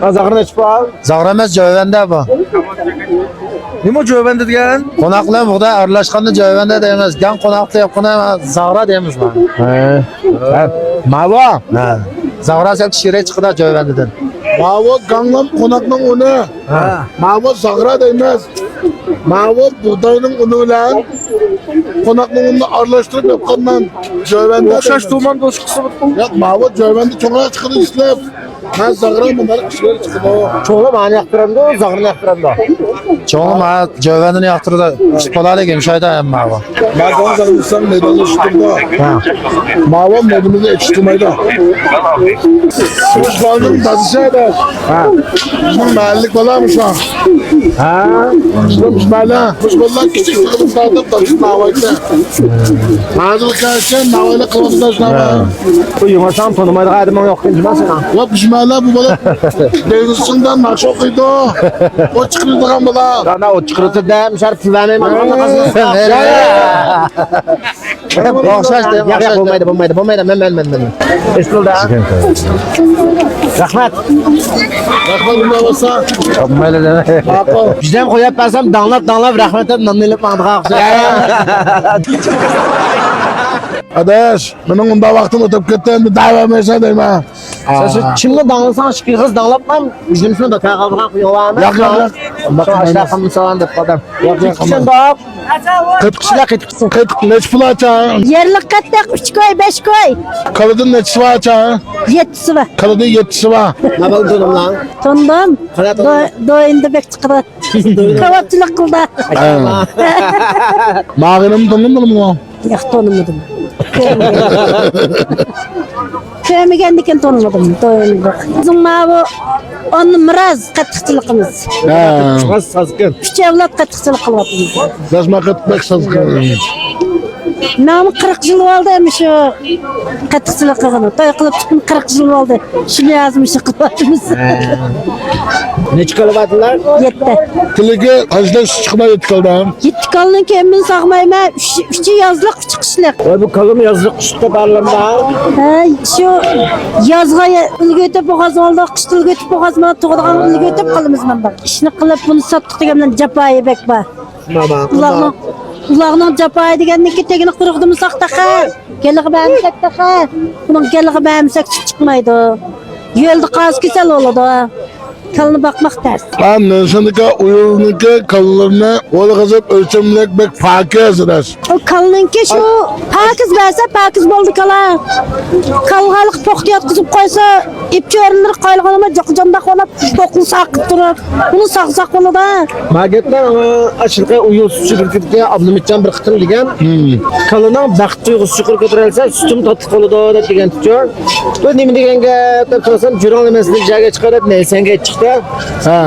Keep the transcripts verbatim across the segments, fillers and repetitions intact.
زاغرا نەچچە پۇل؟ زاغرا ئەمەس، جۆۋەندە بۇ. نېمە جۆۋەندە دېگەن؟ قوناق بىلەن بۇغداي ئارىلاشقاندا جۆۋەندە دەيمىز. گەڭ قوناق دەپ قونا زاغرا دەيمىز بۇ. ھە. ھە. ماۋۇ. ھە. زاغرا سەل كىچىكرەك چىقىدۇ جۆۋەندىدىن. ماۋۇ گاڭلام قوناقنىڭ ئۇنى. ھە. ماۋۇ زاغرا دەيمىز. ماۋۇ بۇغداينىڭ ئۇنى بىلەن قوناقنىڭ ئۇنىنى ئارىلاشتۇرۇپ ياپقاننان جۆۋەندە ئوخشاش دەيمىز. تۇمان دوستلۇق قىلسا. ياق، ماۋۇ جۆۋەندە چوڭراق چىقىدۇ ئىشلەپ. ھە، زاغرا مۇنداق ئىشلەپ چىقىدۇ. چوڭلار مانا ياقتۇرامدۇ، زاغرىنى ياقتۇرامدۇ؟ چوڭلار مانا جۆۋەندىنى ياقتۇرىدۇ. ئىشىپ بولالىدى، يۇمشايدۇ ھەممە ماۋۇ. مانا زاغرا دېسەڭ مەيدانلىشىپ تۇرىدۇ. ھە. ماۋۇ مەيدىمىزنى ئېچىشتۇرمايدۇ. مۇشۇ بالىنىڭ دادىسى ئەدە. ھە. بىزنىڭ مەھەللىلىك بالا مۇشۇ. ھە. مۇشۇ مەھەللە، مۇشۇ بالىلار كىچىك چېغىمىزدا دادىسى ناۋايتى. ھازىرغىچە ناۋايلىق قىلىۋاتىدۇ شۇنداق. بۇ يۇڭارساڭ تونۇمايدىغان ئادىمىڭ يوق ئىكەن جۇما سېنىڭ. ياق، مۇشۇ مەھەللە بۇ بالا دېڭىزچىڭدا ناخشا ئوقۇيدۇ. ئوت چىقىرىدىغان بالا. دانا ئوت چىقىرىدۇ دەم شار پۇل بەرمەيمەن. ئوخشاش دەم، ياق، ياق، ئوخشاش. بولمايدۇ، بولمايدۇ، بولمايدۇ. مەن، مەن، مەن، مەن. ئېسىلدا. رەھمەت. رەھمەت، ئۇنداق بولسا. بولمايدۇ دەمە. ماقۇل. بىزدىن قويۇپ بەرسەم داڭلاپ، داڭلاپ رەھمەت دەپ ناننى ئېلىپ ماڭىدىغان ئوخشاش. ئاداش، مېنىڭ ئۇنداق ۋاقتىم ئۆتۈپ كەتتى، ئەمدى دەۋەرمەيسەن دەيمەن. سەن شۇ چىمنى داڭلىساڭ، ئىككى قىز داڭلاپمۇ ئۈجىمىسىنى بىكار قالدۇرغان قويۇڭلارمۇ؟ ياق، ياق، ياق. شۇڭا ئاشۇنداق قىلمىساڭ دەپ قالدىم. ياق، ياق، قىلماڭ. قېتىق، قېتىق نەچچە پۇل ئاچا؟ يەرلىك قېتىق ئۈچ كوي، بەش كوي. كالىدىن نەچچىسى بار ئاچا؟ يەتتىسى بار. كالىدىن يەتتىسى بار. نەۋال تونۇملاڭ؟ تونۇم. قانداق تونۇم؟ دو-، دويۇندا بەك چىقىدۇ. كاۋاپچىلىق قىلدى. ھە. ماغىنىمنى تونۇمدۇڭمۇ؟ ياق، تونۇمىدىم. كۆرمىگەندىكىن تونۇمىدىم، تونۇمىدىم. بىزنىڭ ماۋۇ ئون مىراس قېتىقچىلىقىمىز. ھە. ئۈچ ئەۋلاد قېتىقچىلىق قىلىۋاتىمىز. دەسما قېتىق بەك سازغىن. ماڭا قىرىق يىل بولدى، مۇشۇ قېتىقچىلىق قىلغىنى. توي قىلىپ چىققىنى قىرىق يىل بولدى. شۇنى ھازىر مۇشۇ قىلىۋاتىمىز. ھە. نەچچە كالا بارلار؟ يەتتە. تىلىكى قانچىلىك سۈت چىقىدۇ يەتتە كالىدىن؟ يەتتە كالىنىڭ كېمىنى ساغمايمەن. ئۈچ، ئۈچى يازلىق، ئۈچى قىشلىق. ۋاي، بۇ كالىمۇ يازلىق، قىشلىق دەپ ئايرىلىدۇ. ھە، شۇ يازغا ئۈلگۈرتۈپ بولغازمىدى، قىشتا ئۈلگۈرتۈپ بولغازمىدى، تۇغىدىغان ئۈلگۈرتۈپ قالىمىز مۇنداق. ئىشنى قىلىپ، بۇنى ساتتۇق دېگەن بىلەن جاپايى بەك بار. ئۇلارنىڭ، ئۇلارنىڭ جاپايى دېگەندىكى تېگىنى قۇرۇقدىمۇ ساق تېخى. گېلىغا بەرمىسەك تېخى. بۇنىڭ گېلىغا بەرمىسەك سۈت چىقمايدۇ. يۆلدە قالسا كېسەل بولىدۇ. كالىنى باقماق تەس. ھە، مەن سېنىڭكى ئۇيۇلنىڭكى كالىلىرىنى غول قىزىپ ئۆلچەملىك بەك پاكىز ئەمەس. ئۇ كالىنىڭكى شۇ پاكىز بەرسە پاكىز بولدى كالا. كالىغا پوختا ياتقۇزۇپ قويسا، ئىپ چۆرىلىرى قايلىغانما جاقىجانداق بولۇپ، پوقنى ساقىپ تۇرۇپ، بۇنى ساقساق بولىدۇ. ما گەپلەر ئاڭا ئاشۇرقى ئۇيۇل سۈت شىركىتىگە ئابلىمىتجان بىر قېتىم دېگەن. كالىنىڭ بەخت تۇيغۇسى يۇقىرى كۆتۈرۈلسە، سۈتىمۇ تاتلىق بولىدۇ دەپ دېگەنتىچۇ. بۇ نېمە دېگەن گەپ دەپ سورىسام، جۈرەڭلىمەسلىك جايغا چىقىدۇ دەپ نەيسەنگە چىقتى. ھە.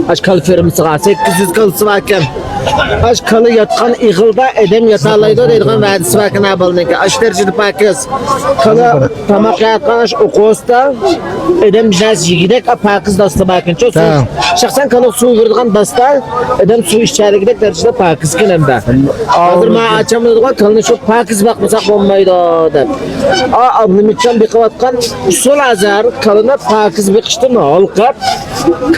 ئاشۇ كالا فېرمىسىغا سەككىز يۈز كالىسى باركەن. ئاشۇ كالا ياتقان ئېغىلدا ئادەم ياتالايدۇ دەيدىغان ۋەدىسى باركەن ھە بالىنىڭكى. ئاشۇ دەرىجىدە پاكىز. كالا تاماق يەۋاتقان ئاشۇ ئوقۇستا ئادەم نەرسە يېگۈدەك پاكىز داستا باركەنچۇ. ھە. شەخسەن كالىغا سۇ بېرىدىغان داستا ئادەم سۇ ئىچەلىگۈدەك دەرىجىدە پاكىزكەن ئەمدى. ھازىر ماڭا ئاچام دەيدىغان كالىنى شۇ پاكىز باقمىساق بولمايدۇ دەپ. ئا، ئابلىمىتجان بېقىۋاتقان ئۇسۇل ھازىر كالىنى پاكىز بېقىشتىن ھالقىپ،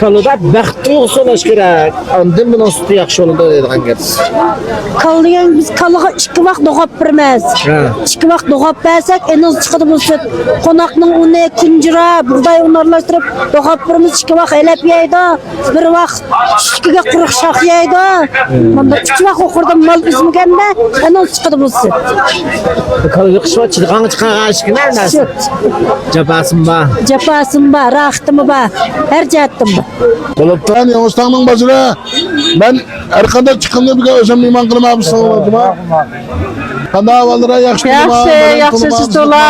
كالىدا بەخت تۇيغۇسى بولۇش كېرەك. ئاندىن بۇنىڭ سۈتى ياخشى بولىدۇ دەيدىغان گەپ. كالا دېگەن بىز كالىغا ئىككى ۋاق دوغاپ بېرىمىز. ھە. ئىككى ۋاق دوغاپ بەرسەك، ئېنىڭ چىقىدۇ بۇ سۈت. قوناقنىڭ ئۇنى، كۈنجۈرە، بۇغداي ئۇنى ئارىلاشتۇرۇپ دوغاپ بېرىمىز، ئىككى ۋاق ئېلەپ يەيدۇ. بىر ۋاق چۈشلۈكىگە قۇرۇق شاخ يەيدۇ. مۇنداق ئۈچ ۋاق ئوخۇردا مال ئۈزمىگەندە، ئەنە چىقىدۇ بۇ سۈت. كالا بېقىشقا چىدىغانغا چىقارغان ئىشكىنە نەرسە. جاپاسىمۇ بار. جاپاسىمۇ بار، راھىتىمۇ بار. ھەر جەھەتتىن بار. بولۇپتۇ. يېڭىستاننىڭ بازىرى. مەن ھەر قانداق چىقىمنى بۈگۈن ئۆزۈم مېھمان قىلىمەن، بىسمىللا. قانداق ئەھۋاللار، ياخشىمۇ؟ ياخشى، ياخشى، سىز تولا.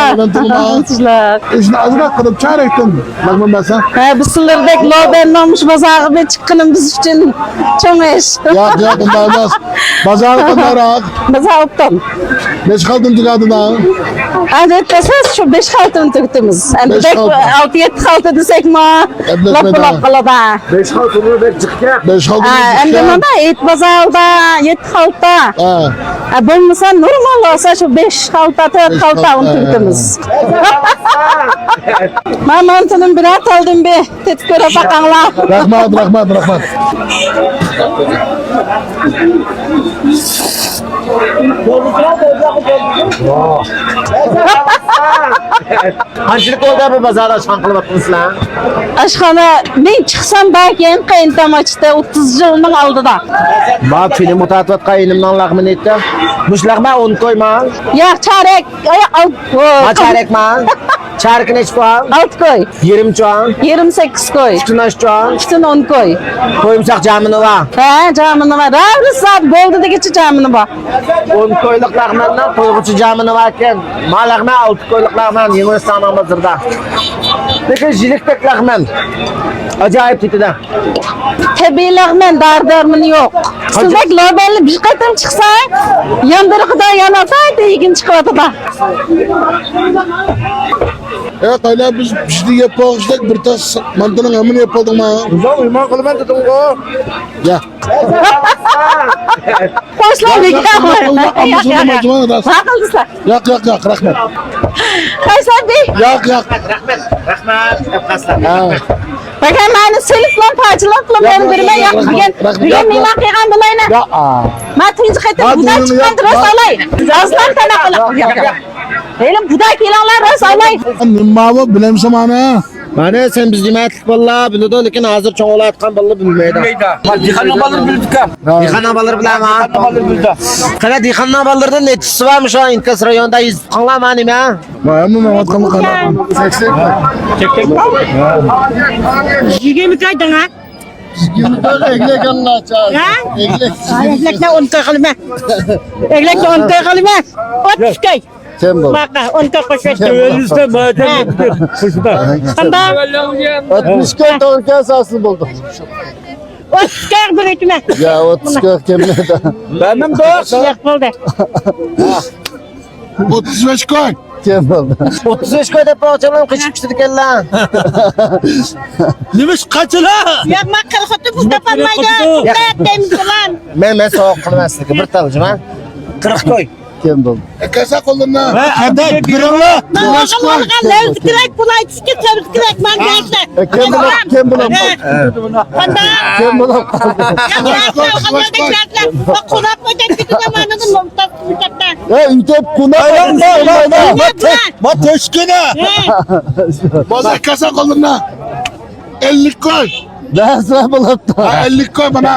سىزلەر. ئىشنى ئازراق قىلىپ، چارەكتىن مەزمۇن بەرسە. ھە، بىز سىلەردەك لوبەننىڭ مۇشۇ بازارغا بىر چىققىنىم بىز ئۈچۈن چوڭ ئىش. ياق، ياق، ئۇنداق ئەمەس. بازار قانداقراق؟ بازار ئوبدان. نەچچە خالدىن تۈگەدى؟ ئەمدى ئېيتقانسىز، شۇ بەش خالتىنى تۈگىتىمىز. ئەمدى بەش بەك خالتا. ئالتە، يەتتە خالتا دېسەكمۇ، ئەمدى لاپ بولۇپ قالىدۇ. بەش خالتا بەك جىق گەپ. بەش خالتا ئا، جىق ئەمدى گەپ. مانا ئېيت بازاردا يەتتە خالتا. ئا. ئا، بولمىسا نورمال بولسا شۇ بەش خالتا، تۆت خالتا ئۇنى تۈگىتىمىز. مانا مانتىنى بىرەر تالدىن بىر تېتىپ كۆرۈپ باقاڭلار. رەھمەت، رەھمەت، رەھمەت. قانچىلىك بولدى بۇ بازاردا ئاشخانا قىلىۋاتقىنىسىلەر؟ ئاشخانا، مەن چىقسام باركەن، قېيىنتام ئاچتى، ئوتتۇز يىلنىڭ ئالدىدا. ما فىلىمغا تارتىۋاتقان ئىنىمنىڭ لەغمىنى ئېيتتى. مۇشۇ لەغمەن ئون كوي ما؟ ياق، چارەك، ئاياق، ئال، ئو، ما چارەك ما؟ چارىكى نەچچە پۇل؟ ئالتە كوي. يېرىم چوڭ؟ يېرىم سەككىز كوي. پۈتۈن ئاشۇ چوڭ؟ پۈتۈن ئون كوي. تويمىساق جامىنى بار؟ ھە، جامىنى بار. راۋرۇس زادى بولدى دېگۈچە جامىنى بار. ئون كويلۇق لەغمەننىڭ تويغۇچە جامىنى باركەن. ما لەغمەن ئالتە كويلۇق لەغمەن يېڭى ئۆستەڭنىڭ بازىرىدا. لېكىن ژىلىكتەك لەغمەن. ئاجايىپ تېتىدە. تەبىئىي لەغمەن، دارى دەرمىنى يوق. سىزدەك لوبەنلى بىر قېتىم چىقسا، ياندۇرۇقىدا ياناسا، يېگىن چىقىۋاتىدۇ. ئە، قايلا بىز بىزدە يەپ بولغۇچىدەك بىر تاس مانتىنىڭ ھەممىنى يەپ بولدۇڭما؟ بىزنىڭ ئىمان قىلىمەن دېدىڭغۇ. يا. قوشلا، ياق، ياق، ياق، ياق، ياق. ياق، ياق، ياق، رەھمەت. قايسى ئەمدى؟ ياق، ياق. رەھمەت، رەھمەت، رەھمەت. ھە. بەكەم مەنى سېلىپلا، پاچىلاپلا، ياق، مەن ياق، بىرمەن ياق، ياق، رەھمەت، دېگەن، رەھمەت، دېگەن ياق، مېھمان ياق. قىلغان بولاينا. ياق، ئا. مەن تۇنجى قېتىم بۇدا چىققان راست ئالاي. ئازلام تەنە قىلىپ. ياق، ياق. ھېلىم بۇدا كېلىڭلار، راست ئالاي. نېمە بۇ، بىلەمسەن مانا؟ مانا سەن بىز جەمەتلىك بالىلار بىلىدۇ، لېكىن ھازىر چوڭ بولۇۋاتقان بالىلار بىلمەيدۇ. دېھقاننىڭ بالىلىرى بىلىدىكەن. دېھقاننىڭ بالىلىرى بىلەمەن. دېھقاننىڭ بالىلىرى بىلىدۇ. قېنى دېھقاننىڭ بالىلىرىدىن نەچچىسى بار مۇشۇ ئىنكاس رايونىدا يېزىپ قىلىڭلار ما نېمە؟ ما ھەممە ماڭا قىلىڭلار. يىگىرمە كاي دەڭە. يىگىرمە كاي ئەگلەك ئاللا چاغ. ھە؟ ئەگلەك. ئەگلەكنى ئون كاي قىلىمەن. ئەگلەكنى ئون كاي قىلىمەن. ئوتتۇز كاي. كەم بولدى. ماقا، ئون كاي قوشۇپ. تۆۋەنلىسە مادەم قوشىدا. قانداق؟ ئاتمىش كاي تاڭ كەلسە ھاسىل بولدى. ئوتتۇز كاي بىر ئۆتمە. يا، ئوتتۇز كاي كەم. بەرمەمدۇ؟ ياق، بولدى. ئوتتۇز بەش كاي. كەم بولدى. ئوتتۇز بەش كاي دەپ باقچىلار قېچىپ كېتىدىكەنلەر. نېمە ئىش قاچىلا؟ ياق، ما قىل خوتۇن بۇ تاپالمايدۇ. ياق. دەپ دەيمىز بۇلان. مەن، مەن سوغۇق قىلىمەن سىزگە بىر تال جىما. قىرىق كوي. كەم بولدى. ئەكەسە قولۇمنى. ۋە ئەدەي بىرىڭلار. ماڭا ئالغان لەۋزى كېرەك، بۇلاي چۈشكە سەۋزى كېرەك، ماڭا گەزدە. كەم بولۇپ، كەم بولۇپ. قانداق؟ كەم بولۇپ. قوناق قويدۇم، كېتىدۇ مانا. ھە، ئۆيدە قوناق قويمايدۇ. ما تۆشكىنە. بازار كاسا قولۇمدا. ئەللىك كوي. نەرسە بولۇپتۇ. ھە، ئەللىك كوي مانا.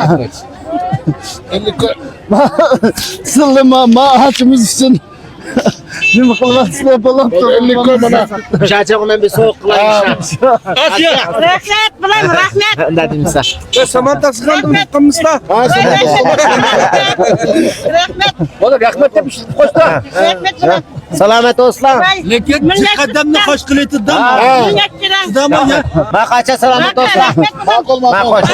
ئەللىك كوي. سىلىما، ما ئاچىمىز ئۈچۈن. نېمە قىلماسلىق بولۇپتۇ. ئەللىك كوي مانا. شاچاغ مەن بىر سوغۇق قىلاي. رەھمەت، بۇلار رەھمەت. ئۇنداق دېمىسە. سامان تاقسىغان قىلمىستا. رەھمەت. بولدى، رەھمەت دەپ قوشتا. رەھمەت، بۇلار. سالامەت بولسىلا. لېكىن چىقادەمنى خوش قىلىۋېتىدۇ. ھە. ما قاچا سالامەت بولسىلا. ما خوش.